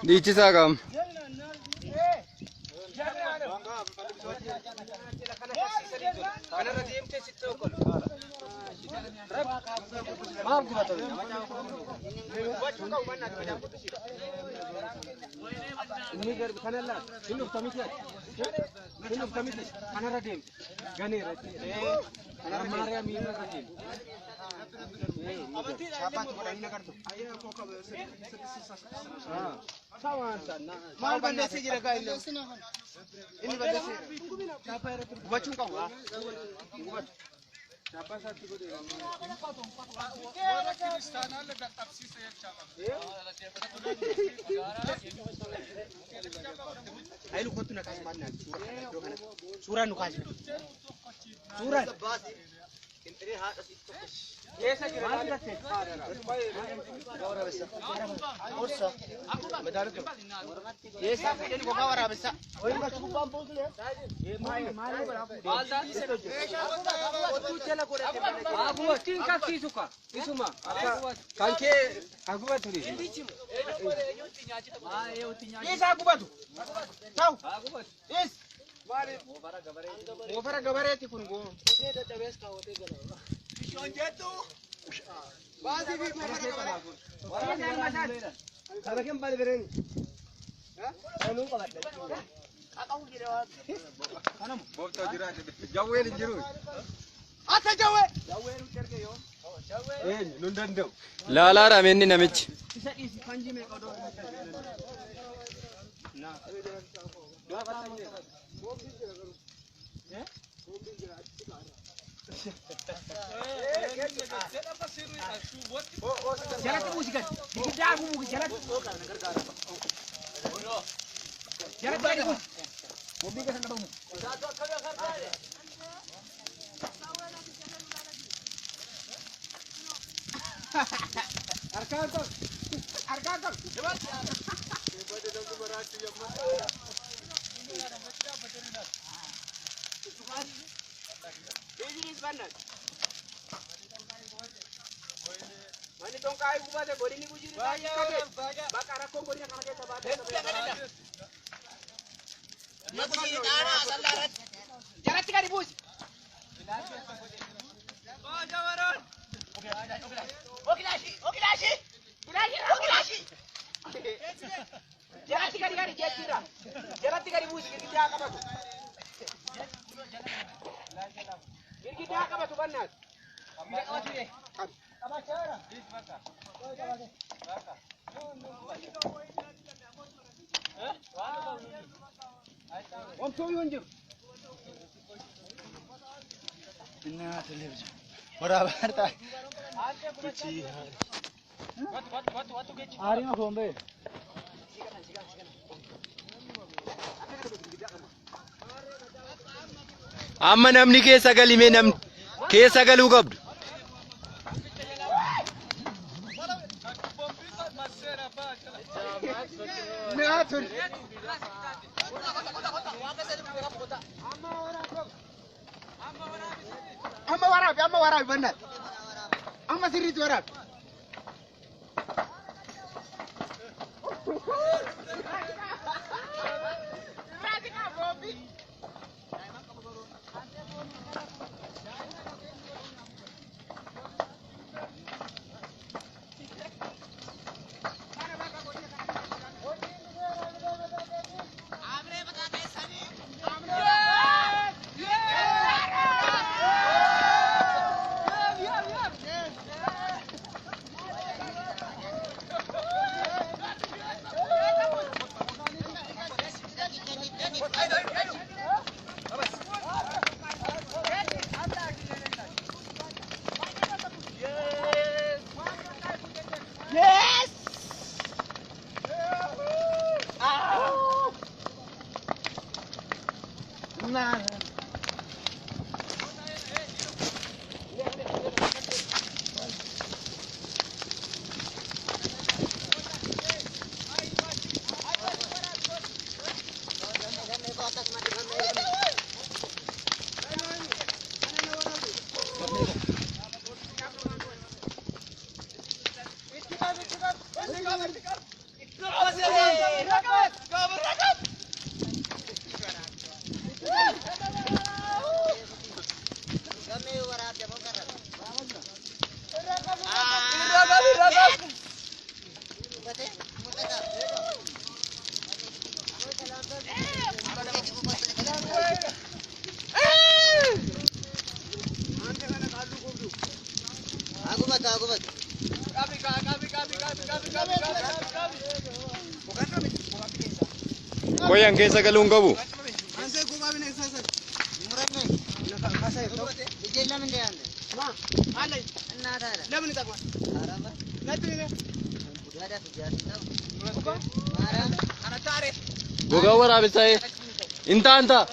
Dhiichisaa qaama. Maal balleessee jira gaa inni? Inni balleessee gubachuu hin qabu. Hayilu kottu na kaasi maal naati suura kana iddoo kanatti. Suuraan nu kaasi. Suuraan. Eessaa fuudhanii gogaa waraabessaa. Kan kee hagubatu ni. Eessaa gubatu? Ta'u. Ees. Moofara gabareeti kun goo. Baasii fi moofara gabaree. Boobtoo jira. Jawween hin jiru. Ata jawwee. Eenyu nun danda'u. Laalaadha inni namichi. Jalatti buusi gad. Girgiddaa buusi jalatti. Jalatti gadi buusi. Harkaan qabu. Harkaan qabu. Manni tonkaa gubate godini gujiin isaa bakka rakkoon godina kana keessa baatee. Jalatti gadi buusi. Jalatti gadi gadi jechuudha. Jalatti gadi buusi girgiddaa qabatu. Girgiddaa qabatu bannaas. Omtuu hin jiru. Amma namni keessa galimee namni keessa galuu qabdu. Amma waraabi amma waraabi bannaas. Amma sirriitti waraabi. Qoyaan keessa galuu hin qabu. Gogaa waraabessaa intaa intaa.